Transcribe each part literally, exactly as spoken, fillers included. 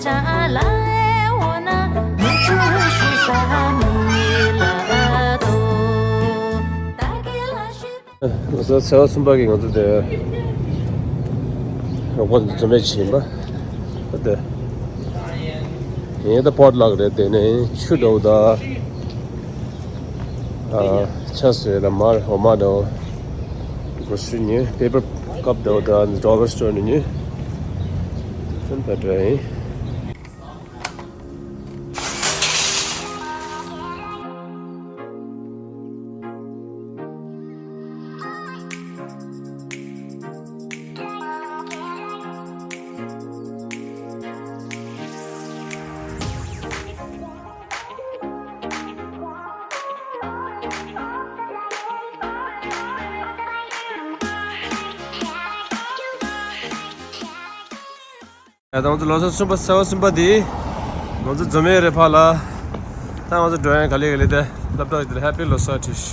ང་ཚོ་ཚེས་པ་གསུམ་པ་གི་ང་ཚོ་དེ་རོགས་པ་འཛོམས་མེད་ཕྱིན་པ་དེ་ཡིན། ད་པོ་ཊི་ལག་རེད། དེ་ནས་ཆུ་འདྲ་བོ་དང་ཆ་ཟོས་ལ་མར་འོ་མ་འདྲ་བོ་གོ་ཤུ་ཉོས། པེ་པར་ཀབ་འདྲ་བོ་དང་ཌོ་ལར་སི་ཊོར་ནས་ཉོས། དེ་འདྲ་ཡིན། ད་ང་ཚོ་ལོ་གསར་གསུམ་པ་ཚེས་པ་གསུམ་པ་འདི་ང་ཚོ་འཛོམས་ཡས་རེད་ཕར་ལ། ད་ང་ཚོ་འགྲོ་ཡས་ག་ལེ་ག་ལེ་དེ་སློབ་གྲྭ་ཡི་དེར་ཧེ་པི་ལོ་གསར་བྲིས།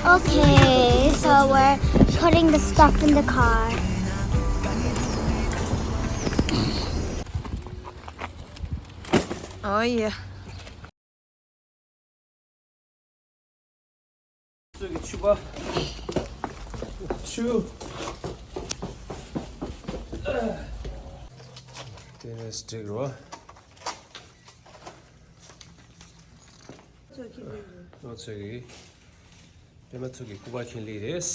Okay, so we're putting the stuff in the car. Oh yeah. ཚོས་ཀྱི་ཕྱུ་པ། ཕྱུ། དེ་ནས་སྒྲིག་རོགས། ང་ཚོས་ཀྱི་པད་མ་ཚོས་ཀྱི་སྐུ་པར་ཁྱེར་ལེ་རེད།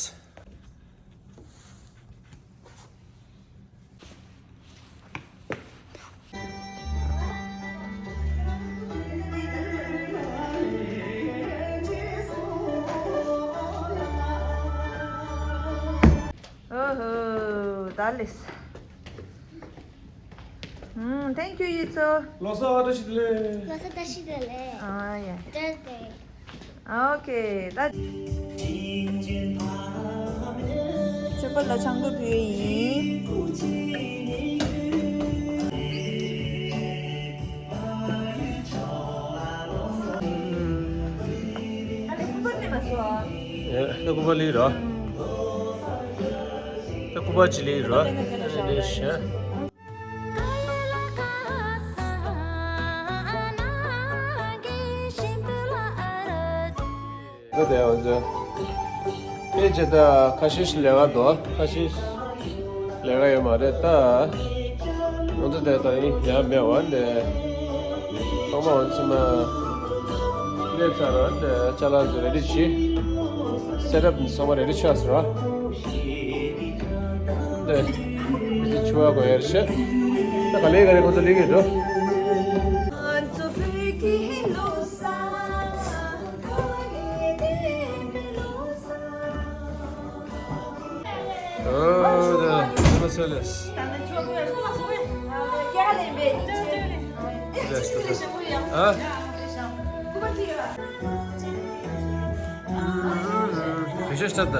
ཨོ་ཧོ། ད་ལེས། ཨུམ། Thank you, ཡིད་ཚོ། ལོ་གསར་བཀྲ་ཤིས་བདེ་ལེགས། ལོ་གསར་བཀྲ་ཤིས་བདེ་ལེགས། ཨ་ཡ། བཀྲ་ཤིས་བདེ་ལེགས། ཨོ་ཁེ། ད་ཆོས་པ་ལ་ཆང་བསྐོལ་ཕུལ་ཡིན། ཨ་ལེ་སྐུ་པར་ནི་མ་སོ། ཨེ། ད་སྐུ་པར་ལི་ར། ད་སྐུ་པར་ཅི་ལི་ར། ཨེ་ནས་ཤ། ད་དེ་འོ་ཟེར། དེ་རྗེས་ད་ཁ་ཤས་ཤིག་ལས་ཀ་འདུག་ཁ་ཤས་ལས་ཀ་ཡོད་མ་རེད་ད། ང་ཚོ་དེ་ད་ཡིན་ཡ་མེད་བ་འདི། ཚང་མ་འོ་ཚོ་ན་སླེབས་ཚར་ར་འདི་ཅ་ལག་ཚོ་རེ་ཌི་བྱེད། སེ་ཊབ་ཚང་མ་རེ་ཌི་ཆགས་ཚར་ར། འདི་མི་ཚེ་འཆི་བ་དགོས་ཡ་རེད་ཤག་ད་ག་ལེ་ག་ལེ་ཁོ་ཚོ་ལེགས་ཡོད་འགྲོ། ཨོ་ད་མ་སོ་ལེས། ཨ། བེ་ཤ་ཤ་ད།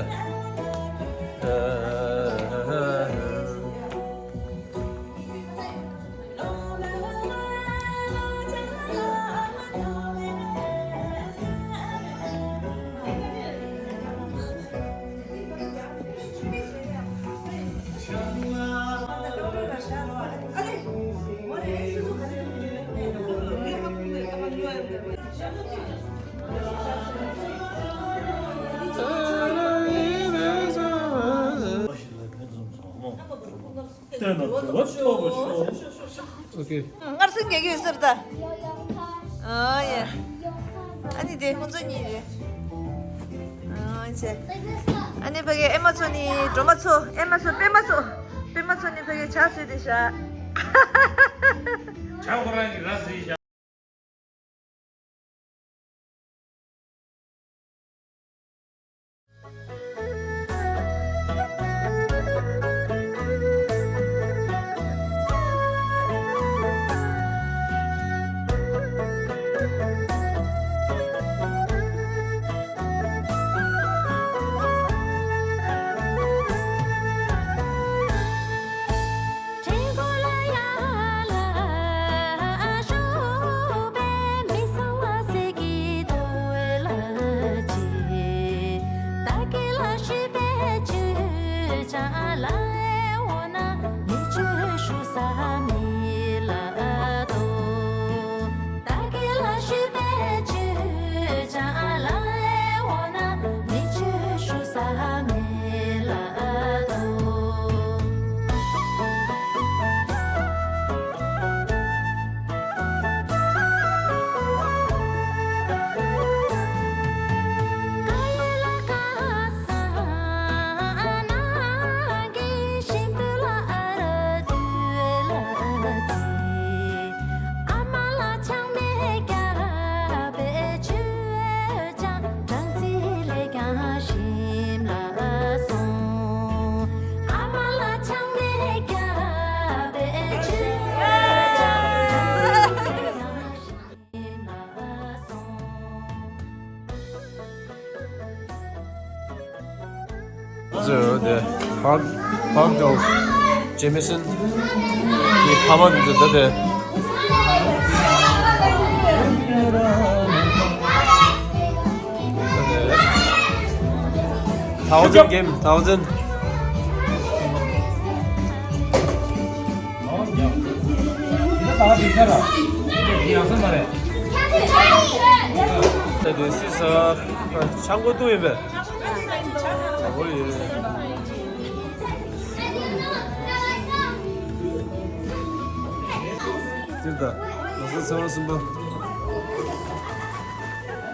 ཨོ་ཁེ། སྔར་སེང་རྒྱག་གི་ཡོད་ཟེར་ད། ཨོ་ཡ། ཨ་ནི་དེ་ཁོང་ཚོ་གཉིས་རེད། ཨོ་ཆེ། ཨ་ནི་ཕ་གི་ཨེ་མ་ཚོ་ནི་སྒྲོལ་མ་ཚོ། ཨེ་མ་ཚོ། པད་མ་ཚོ། པད་མ་ཚོ་ནི་ཕ་གི་ཇ་བཟོས་ཏེ་བཞག་ཇ་ཁོ་རང་གི་ར་བཟི་བཞག་ཟེར་དེ། ཕག་ཕག་དང་ཇེ་མི་སན་གྱི་ཕ་མ་འདི་ད་དེ། Thousand game, thousand. This is, uh, ཆང་མགོ་བཏུང་ཡིན་པས། ཨོ་ཡེ། སྤྱིར་དང་ལོ་གསར་ཚེས་པ་གསུམ་པ།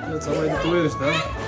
ང་ཚང་མ་ཡིན་ཏུ་ཡོད་ཤི་ད།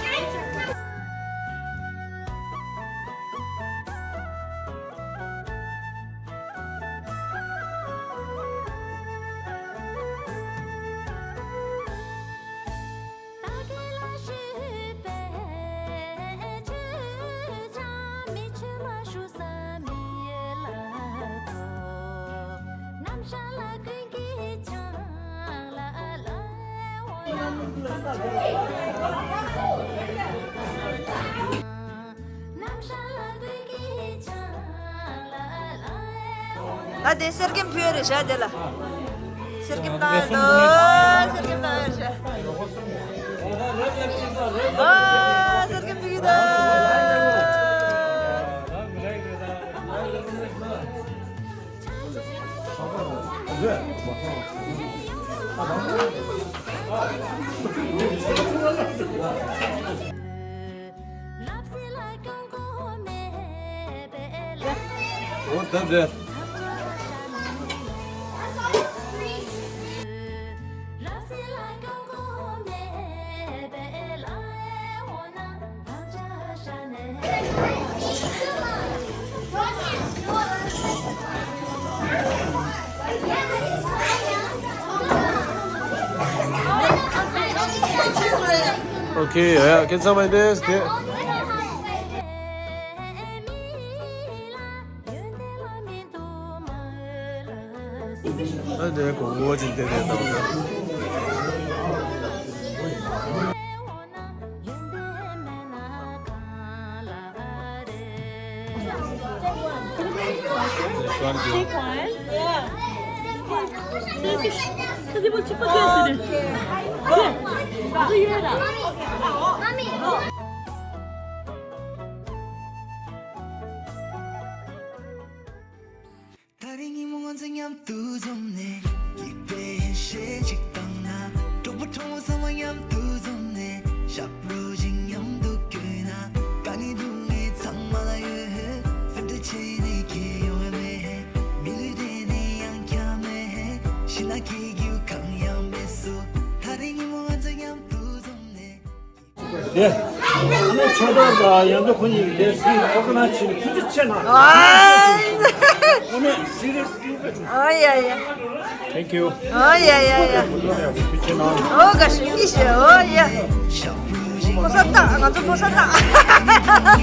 ད་དེ་གསེར་སྐྱེམས་ཕུལ་ཡོད་རེད་བཞག་དེ་ལ། གསེར་སྐྱེམས་བཏང་ཡོད་དོ། གསེར་སྐྱེམས་བཏང་ཡོད་རེད་བཞག་ཨ། གསེར་སྐྱེམས་ཕུལ་གྱི་འདུག་འོ་ད་འདྲ། Okay, yeah, yeah. Can somebody this? ཨ་འདྲའི་གོང་བུ་ཅིག་བསྡད་བསྡད་འདུག་ད། Take one. Yeah. Take it. Take it. ད་རིང་ཉིན་མོ་ང་ཚོ་མཉམ་དུ་འཛོམས་ནས། སྐྱིད་པའི་ཡེ་ཤེས་ཅིག་བཏང་ན། གྲོགས་པོ་གྲོགས་མོ་ཚང་མ་མཉམ་དུ་འཛོམས་ནས། ཞབས་བྲོ་ཞིག་མཉམ་དུ་བརྐྱངས་ན། དཀའ་ངལ་སྡུག་བསྔལ་ཚང་མ་ལ་ཡོད། སེམས་ཁྲལ་བྱས་ནས་ཁྱད་ཡོང་བ་མེད། མི་ལུས་དེ་ནི་ཡང་བསྐྱར་མེད། ཕྱི་ལ་སྐྱིད་རྒྱུ་གང་ཡང་མེད་སོ། ད་རིང་ཉིན་མོ་ང་ཚོ་མཉམ་དུ་འཛོམས་ནས། དེ། ཨ་ནེ་ཆོས་གྲགས་དང་ཡང་འདི་ཁོ་གཉིས་ཀྱིས་དེ་སྲིད་ཨོ་ག་ན་བྱས་ནས་ཐུགས་རྗེ་ཆེ་གནང་། ཨ་ནེ་སི་རི་ཡས་ཀྱི་དཔེ་བྱུང་། ཨ་ཡ་ཡ། Thank you. ཨ་ཡ་ཡ་ཡ། ཐུགས་རྗེ་ཆེ་གནང་། ཨོ་དགའ་བསུ་ཡིན་ཞེས། ཨོ་ཡ། ཕོ་གསར་བཏང་། ང་ཚོ་ཕོ་གསར་བཏང་།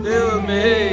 देव में